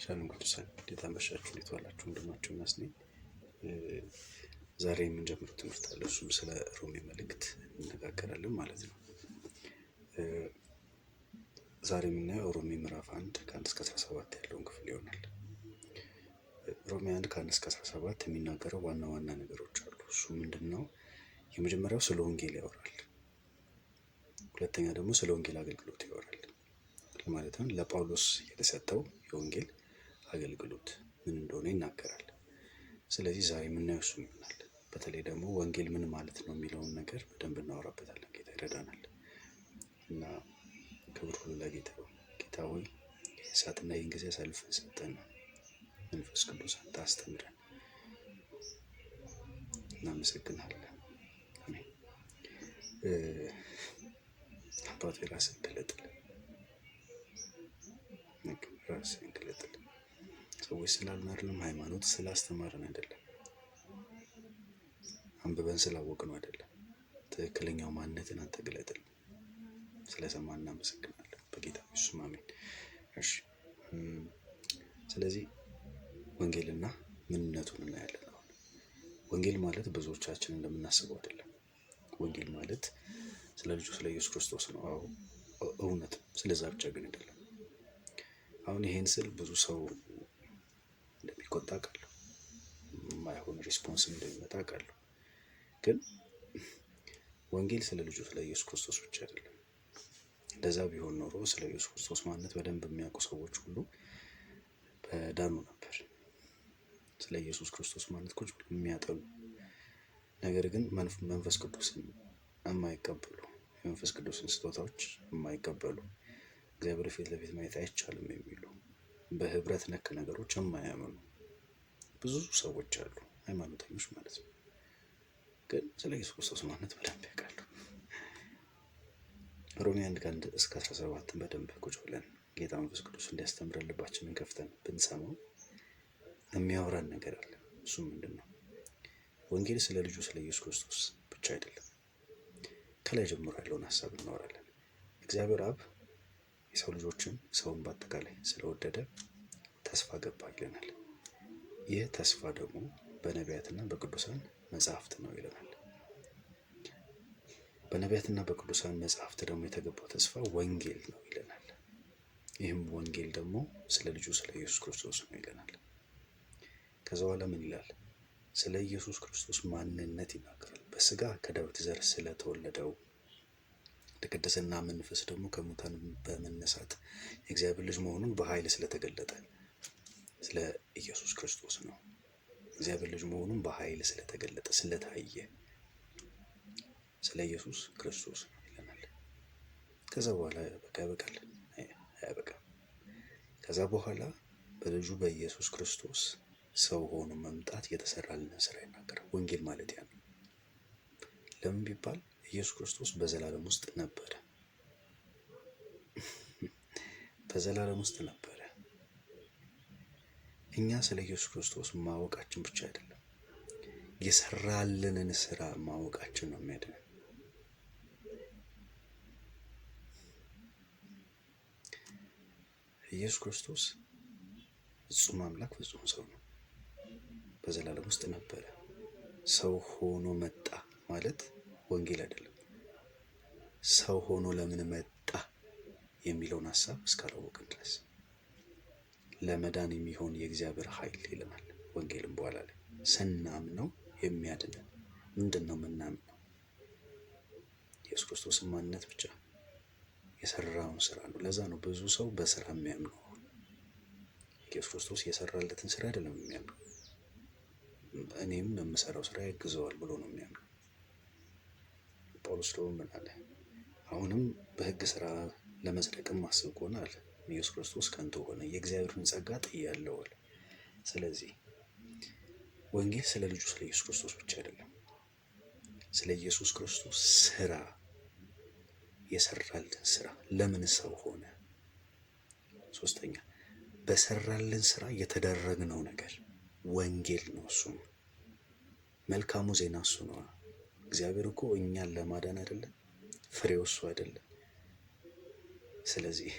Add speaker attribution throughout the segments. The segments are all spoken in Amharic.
Speaker 1: ሻሎም ቅዱሳን እንዴት አመሻችሁ? እንዴት ዋላችሁ? ወንድማችሁ ዮናስ ነኝ። ዛሬ የምንጀምረው ትምህርት አለ። እሱም ስለ ሮሜ መልእክት እንነጋገራለን ማለት ነው። ዛሬ የምናየው ሮሜ ምዕራፍ 1 ከ1 እስከ 17 ያለውን ክፍል ይሆናል። ሮሜ 1 ከ1 እስከ 17 የሚናገረው ዋና ዋና ነገሮች አሉ። እሱ ምንድን ነው? የመጀመሪያው ስለ ወንጌል ያወራል። ሁለተኛ ደግሞ ስለ ወንጌል አገልግሎት ያወራል። ማለትም ለጳውሎስ የተሰጠው የወንጌል አገልግሎት ምን እንደሆነ ይናገራል። ስለዚህ ዛሬ የምናየው እሱን ይሆናል። በተለይ ደግሞ ወንጌል ምን ማለት ነው የሚለውን ነገር በደንብ እናወራበታለን። ጌታ ይረዳናል እና ክብር ሁሉ ለጌታ ይሁን። ጌታ ሆይ ሰዓትና ይህን ጊዜ አሳልፈን ሰጠን። መንፈስ ቅዱስ አንተ አስተምረን። እናመሰግናለን። አሜን። አባቴ ራስህን ግለጥልን፣ ራስህን ግለጥልን። ሰዎች ስላልን አይደለም፣ ሃይማኖት ስላስተማረን አይደለም፣ አንብበን ስላወቅነው አይደለም። ትክክለኛው ማንነትን አንተ ግለጥልን። ስለሰማን እናመሰግናለን። በጌታ ኢየሱስ አሜን። እሺ፣ ስለዚህ ወንጌልና ምንነቱን እናያለን። አሁን ወንጌል ማለት ብዙዎቻችን እንደምናስበው አይደለም። ወንጌል ማለት ስለ ልጁ ስለ ኢየሱስ ክርስቶስ ነው። አዎ እውነት፣ ስለዛ ብቻ ግን አይደለም። አሁን ይሄን ስል ብዙ ሰው እንደሚቆጣ አውቃለሁ፣ የማይሆን response እንደሚመጣ አውቃለሁ። ግን ወንጌል ስለ ልጁ ስለ ኢየሱስ ክርስቶስ ብቻ አይደለም። እንደዛ ቢሆን ኖሮ ስለ ኢየሱስ ክርስቶስ ማንነት በደንብ የሚያውቁ ሰዎች ሁሉ በዳኑ ነበር። ስለ ኢየሱስ ክርስቶስ ማንነት ቁጭ ብለው የሚያጠኑ ነገር ግን መንፈስ ቅዱስን የማይቀበሉ፣ የመንፈስ ቅዱስን ስጦታዎች የማይቀበሉ፣ እግዚአብሔር ፊት ለፊት ማየት አይቻልም የሚሉ፣ በህብረት ነክ ነገሮች የማያምኑ ብዙ ሰዎች አሉ፣ ሃይማኖተኞች ማለት ነው። ግን ስለ ኢየሱስ ክርስቶስ ማንነት በደንብ ያውቃሉ። ሮሜ 1 ከ1 እስከ 17 በደንብ ቁጭ ብለን ጌታ መንፈስ ቅዱስ እንዲያስተምረን ልባችንን ከፍተን ብንሰማው የሚያወራን ነገር አለ። እሱም ምንድን ነው? ወንጌል ስለ ልጁ ስለ ኢየሱስ ክርስቶስ ብቻ አይደለም። ከላይ ጀምሮ ያለውን ሀሳብ እናወራለን። እግዚአብሔር አብ የሰው ልጆችን፣ ሰውን በአጠቃላይ ስለወደደ ተስፋ ገባ ይለናል። ይህ ተስፋ ደግሞ በነቢያትና በቅዱሳን መጽሐፍት ነው ይለናል። በነቢያትና በቅዱሳን መጽሐፍት ደግሞ የተገባው ተስፋ ወንጌል ነው ይለናል። ይህም ወንጌል ደግሞ ስለ ልጁ ስለ ኢየሱስ ክርስቶስ ነው ይለናል። ከዛ በኋላ ምን ይላል? ስለ ኢየሱስ ክርስቶስ ማንነት ይናገራል። በስጋ ከዳዊት ዘር ስለተወለደው፣ ለቅድስና መንፈስ ደግሞ ከሙታን በመነሳት የእግዚአብሔር ልጅ መሆኑን በኃይል ስለተገለጠ ስለ ኢየሱስ ክርስቶስ ነው። እግዚአብሔር ልጅ መሆኑን በኃይል ስለተገለጠ፣ ስለታየ ስለ ኢየሱስ ክርስቶስ ነው ይለናል። ከዛ በኋላ በቃ ያበቃል? አያበቃም። ከዛ በኋላ በልጁ በኢየሱስ ክርስቶስ ሰው ሆኖ መምጣት የተሰራልን ስራ ይናገራል። ወንጌል ማለት ያ ነው። ለምን ቢባል ኢየሱስ ክርስቶስ በዘላለም ውስጥ ነበረ። በዘላለም ውስጥ ነበረ። እኛ ስለ ኢየሱስ ክርስቶስ ማወቃችን ብቻ አይደለም፣ የሰራልንን ስራ ማወቃችን ነው የሚያድነን። ኢየሱስ ክርስቶስ ፍጹም አምላክ ፍጹም ሰው ነው። በዘላለም ውስጥ ነበረ። ሰው ሆኖ መጣ ማለት ወንጌል አይደለም። ሰው ሆኖ ለምን መጣ የሚለውን ሀሳብ እስካላወቅን ድረስ ለመዳን የሚሆን የእግዚአብሔር ኃይል ይለናል። ወንጌልም በኋላ ላይ ስናምነው የሚያድነን ምንድን ነው የምናምነው? ኢየሱስ ክርስቶስን ማንነት ብቻ፣ የሰራውን ስራ ነው። ለዛ ነው ብዙ ሰው በስራ የሚያምነው። ኢየሱስ ክርስቶስ የሰራለትን ስራ አይደለም የሚያምነው። እኔም የምሰራው ስራ ያግዘዋል ብሎ ነው የሚያምነው። ጳውሎስ ደግሞ ምን አለ? አሁንም በሕግ ስራ ለመጽደቅም ማስብ ከሆነ አለ ኢየሱስ ክርስቶስ ከንቱ ሆነ፣ የእግዚአብሔርን ጸጋ ጥያለሁ አለ። ስለዚህ ወንጌል ስለ ልጁ ስለ ኢየሱስ ክርስቶስ ብቻ አይደለም፣ ስለ ኢየሱስ ክርስቶስ ስራ፣ የሰራልን ስራ፣ ለምን ሰው ሆነ። ሶስተኛ በሰራልን ስራ የተደረግነው ነገር ወንጌል ነው። እሱ ነው መልካሙ ዜና፣ እሱ ነው። እግዚአብሔር እኮ እኛን ለማዳን አይደለም፣ ፍሬው እሱ አይደለም። ስለዚህ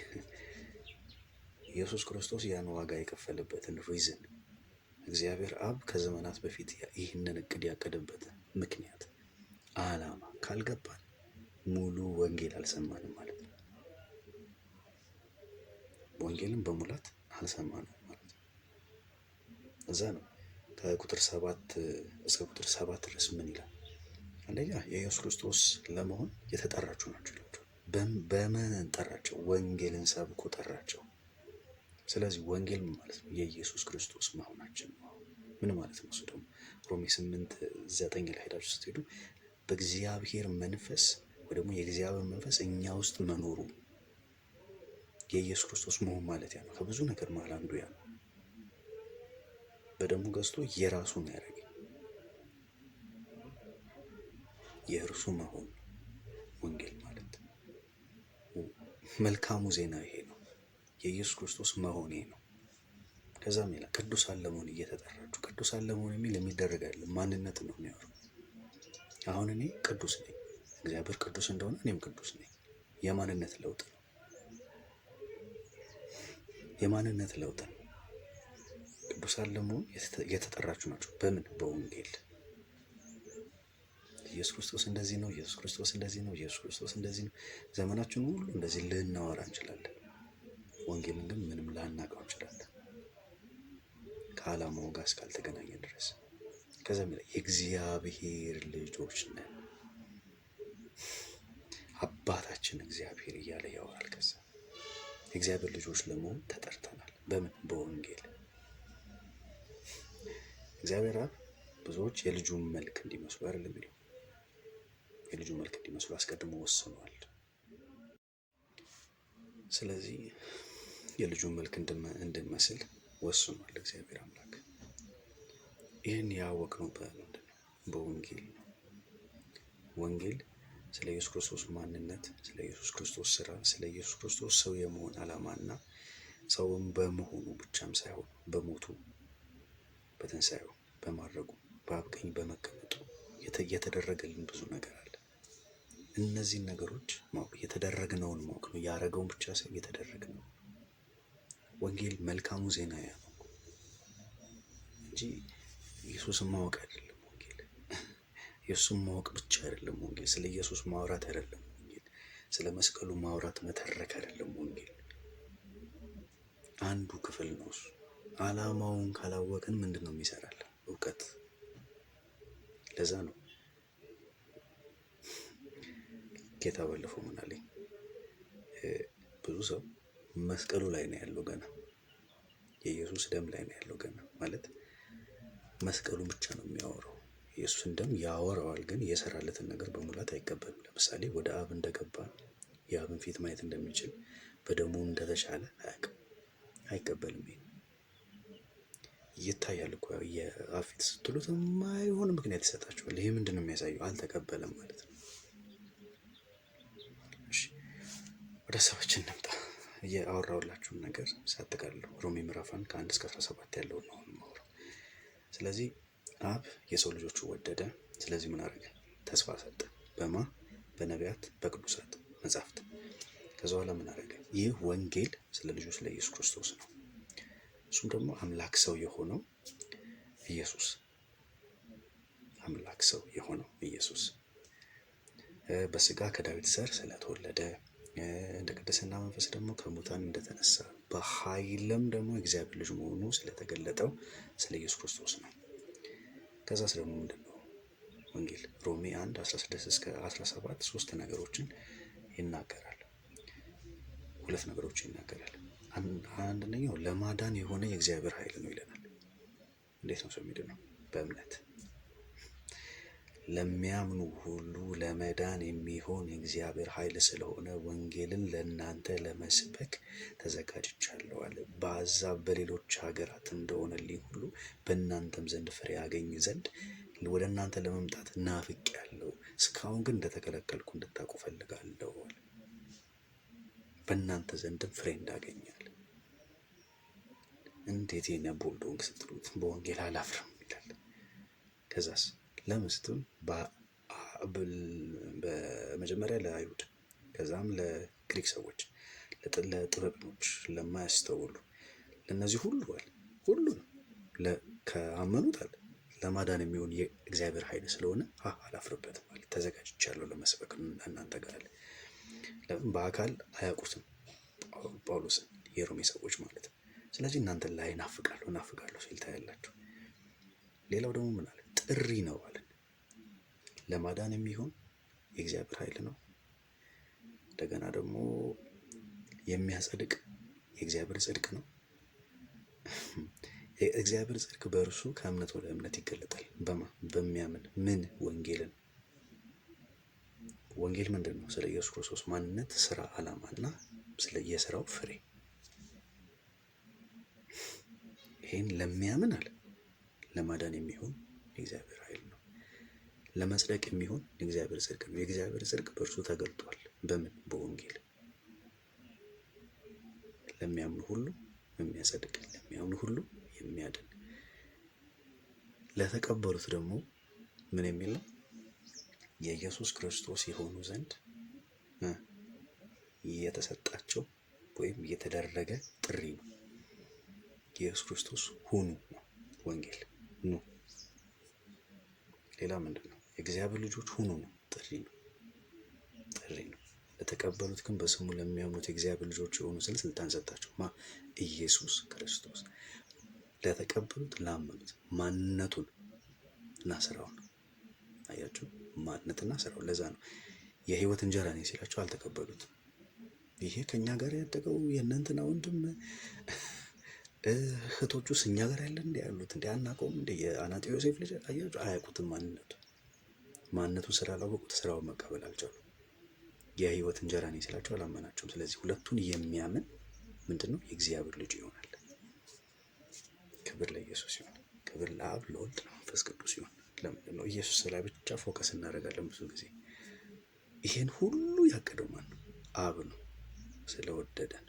Speaker 1: ኢየሱስ ክርስቶስ ያን ዋጋ የከፈለበትን reason፣ እግዚአብሔር አብ ከዘመናት በፊት ይህንን እቅድ ያቀደበትን ምክንያት፣ ዓላማ ካልገባን ሙሉ ወንጌል አልሰማንም ማለት ነው። ወንጌልን በሙላት አልሰማንም ማለት ነው። እዛ ነው ከቁጥር 7 እስከ ቁጥር 7 ድረስ ምን ይላል? አንደኛ የኢየሱስ ክርስቶስ ለመሆን የተጠራችሁ ናችሁ ይላቸዋል። በምን ጠራቸው? ወንጌልን ሰብኮ ጠራቸው። ስለዚህ ወንጌል ምን ማለት ነው? የኢየሱስ ክርስቶስ መሆናችን ነው። ምን ማለት ነው? እሱ ደግሞ ሮሜ 8:9 ላይ ሄዳችሁ ስትሄዱ በእግዚአብሔር መንፈስ ወይ ደግሞ የእግዚአብሔር መንፈስ እኛ ውስጥ መኖሩ የኢየሱስ ክርስቶስ መሆን ማለት ያ ነው። ከብዙ ነገር መሀል አንዱ ያ ነው። በደሙ ገዝቶ የራሱ ነው ያደረገኝ። የእርሱ መሆን ወንጌል ማለት መልካሙ ዜና ይሄ ነው። የኢየሱስ ክርስቶስ መሆን ይሄ ነው። ከዛም ይላል ቅዱሳን ለመሆን እየተጠራችሁ። ቅዱሳን ለመሆን የሚል የሚደረግ አይደለም፣ ማንነት ነው የሚያወራው። አሁን እኔ ቅዱስ ነኝ፣ እግዚአብሔር ቅዱስ እንደሆነ እኔም ቅዱስ ነኝ። የማንነት ለውጥ ነው። የማንነት ለውጥ ነው። ቅዱሳን ለመሆን የተጠራችሁ ናችሁ። በምን? በወንጌል። ኢየሱስ ክርስቶስ እንደዚህ ነው፣ ኢየሱስ ክርስቶስ እንደዚህ ነው፣ ኢየሱስ ክርስቶስ እንደዚህ ነው። ዘመናችን ሁሉ እንደዚህ ልናወራ እንችላለን። ወንጌልን ግን ምንም ላናውቀው እንችላለን፣ ከዓላማው ጋር እስካልተገናኘ ድረስ። ከዛም ይላል የእግዚአብሔር ልጆች ነን፣ አባታችን እግዚአብሔር እያለ ያወራል። ከዛ የእግዚአብሔር ልጆች ለመሆን ተጠርተናል። በምን? በወንጌል። እግዚአብሔር አብ ብዙዎች የልጁን መልክ እንዲመስሉ አይደለም የሚለው፣ የልጁን መልክ እንዲመስሉ አስቀድሞ ወስኗል። ስለዚህ የልጁን መልክ እንድንመስል ወስኗል እግዚአብሔር አምላክ። ይህን ያወቅነው በምንድን ነው? በወንጌል ነው። ወንጌል ስለ ኢየሱስ ክርስቶስ ማንነት፣ ስለ ኢየሱስ ክርስቶስ ስራ፣ ስለ ኢየሱስ ክርስቶስ ሰው የመሆን ዓላማና ሰውም በመሆኑ ብቻም ሳይሆን በሞቱ፣ በትንሣኤው፣ በማረጉ፣ በአብ ቀኝ በመቀመጡ የተደረገልን ብዙ ነገር አለ። እነዚህን ነገሮች ማወቅ የተደረግነውን ማወቅ ነው። ያደረገውን ብቻ ሳይሆን የተደረግነው። ወንጌል መልካሙ ዜና ያ ነው እንጂ ኢየሱስን ማወቅ አይደለም ወንጌል። ኢየሱስን ማወቅ ብቻ አይደለም ወንጌል። ስለ ኢየሱስ ማውራት አይደለም ወንጌል። ስለ መስቀሉ ማውራት መተረክ አይደለም ወንጌል። አንዱ ክፍል ነው እሱ። ዓላማውን ካላወቅን ምንድን ነው የሚሰራል? እውቀት። ለዛ ነው ጌታ ባለፈው ምን አለኝ? ብዙ ሰው መስቀሉ ላይ ነው ያለው ገና፣ የኢየሱስ ደም ላይ ነው ያለው ገና። ማለት መስቀሉን ብቻ ነው የሚያወራው። ኢየሱስን ደም ያወራዋል፣ ግን የሰራለትን ነገር በሙላት አይቀበልም። ለምሳሌ ወደ አብ እንደገባ፣ የአብን ፊት ማየት እንደሚችል፣ በደሙ እንደተሻለ አያውቅም፣ አይቀበልም። ይሄን ይታያል እኮ የአብ ፊት ስትሉት የማይሆን ምክንያት ይሰጣቸዋል። ይሄ ምንድን ነው የሚያሳየው? አልተቀበለም ማለት ነው። እሺ ወደ ሀሳባችን እንምጣ። የአወራሁላችሁን ነገር ሳጠቃልለው ሮሜ ምዕራፍ 1 ከ1 እስከ 17 ያለውን ነው አሁን የማወራው። ስለዚህ አብ የሰው ልጆቹ ወደደ። ስለዚህ ምን አደረገ? ተስፋ ሰጠ። በማ? በነቢያት በቅዱሳት መጻሕፍት። ከዛ በኋላ ምን አደረገ? ይህ ወንጌል ስለ ልጁ ስለ ኢየሱስ ክርስቶስ ነው። እሱም ደግሞ አምላክ ሰው የሆነው ኢየሱስ፣ አምላክ ሰው የሆነው ኢየሱስ በስጋ ከዳዊት ዘር ስለተወለደ፣ እንደ ቅድስና መንፈስ ደግሞ ከሙታን እንደተነሳ፣ በኃይልም ደግሞ የእግዚአብሔር ልጅ መሆኑ ስለተገለጠው ስለ ኢየሱስ ክርስቶስ ነው። ከዛስ ደግሞ ምንድን ነው ወንጌል? ሮሜ 1 16 እስከ 17 ሶስት ነገሮችን ይናገራል። ሁለት ነገሮችን ይናገራል። አንደኛው ለማዳን የሆነ የእግዚአብሔር ኃይል ነው ይለናል። እንዴት ነው ሰው የሚድነው? በእምነት። ለሚያምኑ ሁሉ ለመዳን የሚሆን የእግዚአብሔር ኃይል ስለሆነ ወንጌልን ለእናንተ ለመስበክ ተዘጋጅቻለሁ አለ። በአሕዛብ በሌሎች ሀገራት እንደሆነልኝ ሁሉ በእናንተም ዘንድ ፍሬ ያገኝ ዘንድ ወደ እናንተ ለመምጣት ናፍቄአለሁ። እስካሁን ግን እንደተከለከልኩ እንድታውቁ እፈልጋለሁ አለ። በእናንተ ዘንድም ፍሬ እንዳገኛል። እንዴት የኔ bold ሆንክ ስትሉት በወንጌል አላፍርም ይላል። ከዛስ ለምን ስትሉ በመጀመሪያ ለአይሁድ ከዛም ለግሪክ ሰዎች ለጥበበኞች፣ ለማያስተውሉ፣ ለእነዚህ ሁሉ አለ ሁሉ ከአመኑት አለ ለማዳን የሚሆን የእግዚአብሔር ኃይል ስለሆነ አላፍርበትም አለ። ተዘጋጅቻለሁ ለመስበክ እናንተ ጋር አለ። ለምን በአካል አያውቁትም ጳውሎስን የሮሜ ሰዎች ማለት ነው። ስለዚህ እናንተን ላይ እናፍቃለሁ እናፍቃለሁ ሲል ታያላችሁ። ሌላው ደግሞ ምን አለ? ጥሪ ነው አለን። ለማዳን የሚሆን የእግዚአብሔር ኃይል ነው። እንደገና ደግሞ የሚያጸድቅ የእግዚአብሔር ጽድቅ ነው። የእግዚአብሔር ጽድቅ በእርሱ ከእምነት ወደ እምነት ይገለጣል። በሚያምን ምን ወንጌልን። ወንጌል ምንድን ነው? ስለ ኢየሱስ ክርስቶስ ማንነት፣ ስራ፣ ዓላማ እና ስለ የስራው ፍሬ። ይህን ለሚያምን አለ ለማዳን የሚሆን የእግዚአብሔር ኃይል ነው። ለመጽደቅ የሚሆን የእግዚአብሔር ጽድቅ ነው። የእግዚአብሔር ጽድቅ በእርሱ ተገልጧል። በምን? በወንጌል። ለሚያምኑ ሁሉ የሚያጸድቅ፣ ለሚያምኑ ሁሉ የሚያድን፣ ለተቀበሉት ደግሞ ምን የሚል ነው? የኢየሱስ ክርስቶስ የሆኑ ዘንድ የተሰጣቸው ወይም የተደረገ ጥሪ ነው። ኢየሱስ ክርስቶስ ሁኑ ነው ወንጌል። ኑ። ሌላ ምንድን ነው? የእግዚአብሔር ልጆች ሁኑ ነው፣ ጥሪ ነው፣ ጥሪ ነው። ለተቀበሉት ግን በስሙ ለሚያምኑት የእግዚአብሔር ልጆች የሆኑ ዘንድ ስልጣን ሰጣቸው። ማ? ኢየሱስ ክርስቶስ። ለተቀበሉት ላመኑት፣ ማንነቱን እና ስራውን አያችሁ፣ ማንነትና ስራውን። ለዛ ነው የህይወት እንጀራ ነኝ ሲላቸው አልተቀበሉት። ይሄ ከኛ ጋር ያደገው የእነንትና ወንድም እህቶቹስ እኛ ጋር ያለ እንደ ያሉት እንደ አናውቀውም እንደ የአናጢ ዮሴፍ ልጅ አያችሁ፣ አያውቁትም። ማንነቱን ስላላወቁት ስራውን መቀበል አልቻሉም። የህይወት እንጀራ ነኝ ሲላቸው አላመናቸውም። ስለዚህ ሁለቱን የሚያምን ምንድን ነው? የእግዚአብሔር ልጅ ይሆናል። ክብር ለኢየሱስ ይሁን። ክብር ለአብ ለወልድ ለመንፈስ ቅዱስ ይሁን። ለምንድን ነው ኢየሱስ ላይ ብቻ focus እናደርጋለን ብዙ ጊዜ? ይሄን ሁሉ ያቀደው ማን ነው? አብ ነው፣ ስለወደደን።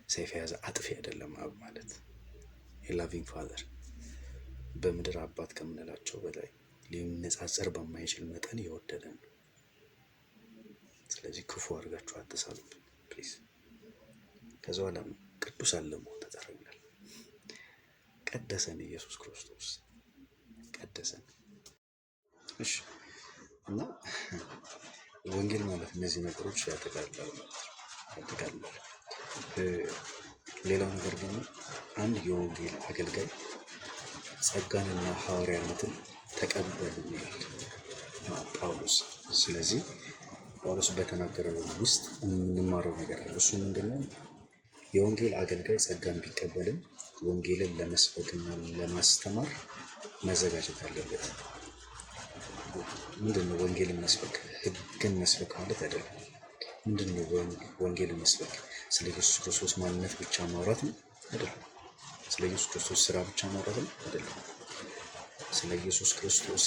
Speaker 1: ሰይፍ የያዘ አጥፊ አይደለም አብ ማለት። የ loving father፣ በምድር አባት ከምንላቸው በላይ ሊነጻጸር በማይችል መጠን የወደደን ነው። ስለዚህ ክፉ አድርጋችሁ አትሳሉብን please። ከዛ በኋላ ቅዱሳን ለመሆን ተጠርተናል። ቀደሰን፣ ኢየሱስ ክርስቶስ ቀደሰን። እሺ፣ እና ወንጌል ማለት እነዚህ ነገሮች ያጠቃልላል ማለት ነው። ያጠቃልላል። ሌላው ነገር ደግሞ አንድ የወንጌል አገልጋይ ጸጋንና ሐዋርያነትን ተቀበልን ይላል ጳውሎስ። ስለዚህ ጳውሎስ በተናገረው ውስጥ የምንማረው ነገር አለ። እሱ ምንድነው? የወንጌል አገልጋይ ጸጋን ቢቀበልም ወንጌልን ለመስበክና ለማስተማር መዘጋጀት አለበት። ምንድን ነው ወንጌልን መስበክ? ሕግን መስበክ ማለት አይደለም። ምንድን ነው ወንጌልን መስበክ? ስለ ኢየሱስ ክርስቶስ ማንነት ብቻ ማውራት ነው? አይደለም። ስለ ኢየሱስ ክርስቶስ ስራ ብቻ ማውራት ነው? አይደለም። ስለ ኢየሱስ ክርስቶስ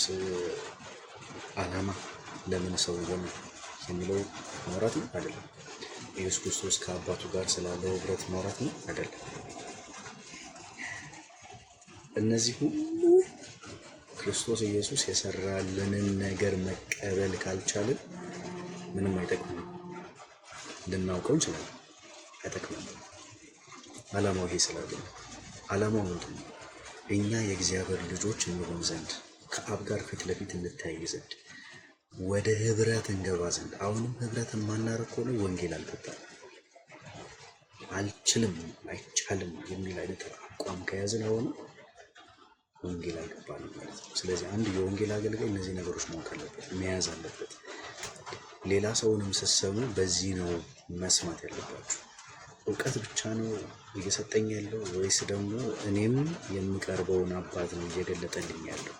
Speaker 1: ዓላማ፣ ለምን ሰው ሆነ የሚለው ማውራት ነው? አይደለም። ኢየሱስ ክርስቶስ ከአባቱ ጋር ስላለው ህብረት ማውራት ነው? አይደለም። እነዚህ ሁሉ ክርስቶስ ኢየሱስ የሰራልንን ነገር መቀበል ካልቻልን ምንም አይጠቅምም። ልናውቀው እንችላለን፣ አይጠቅምም። ዓላማው ይሄ ስላለ፣ ዓላማው ምንድን ነው? እኛ የእግዚአብሔር ልጆች እንሆን ዘንድ፣ ከአብ ጋር ፊት ለፊት እንተያይ ዘንድ፣ ወደ ህብረት እንገባ ዘንድ። አሁንም ህብረት የማናደርግ ከሆነ ወንጌል አልገባም። አልችልም፣ አይቻልም የሚል አይነት አቋም ከያዝን አሁንም ወንጌል አልገባንም ማለት ነው። ስለዚህ አንድ የወንጌል አገልጋይ እነዚህ ነገሮች ማወቅ አለበት፣ መያዝ አለበት። ሌላ ሰውንም ስትሰሙ በዚህ ነው መስማት ያለባችሁ። እውቀት ብቻ ነው እየሰጠኝ ያለው ወይስ ደግሞ እኔም የምቀርበውን አባት ነው እየገለጠልኝ ያለው?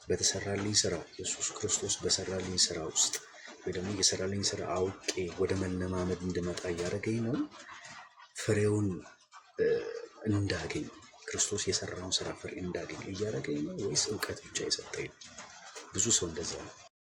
Speaker 1: በተሰራልኝ ስራ፣ ኢየሱስ ክርስቶስ በሰራልኝ ስራ ውስጥ ወይ ደግሞ የሰራልኝ ስራ አውቄ ወደ መለማመድ እንድመጣ እያደረገኝ ነው፣ ፍሬውን እንዳገኝ፣ ክርስቶስ የሰራውን ስራ ፍሬ እንዳገኝ እያደረገኝ ነው ወይስ እውቀት ብቻ የሰጠኝ ነው? ብዙ ሰው እንደዛ ነው።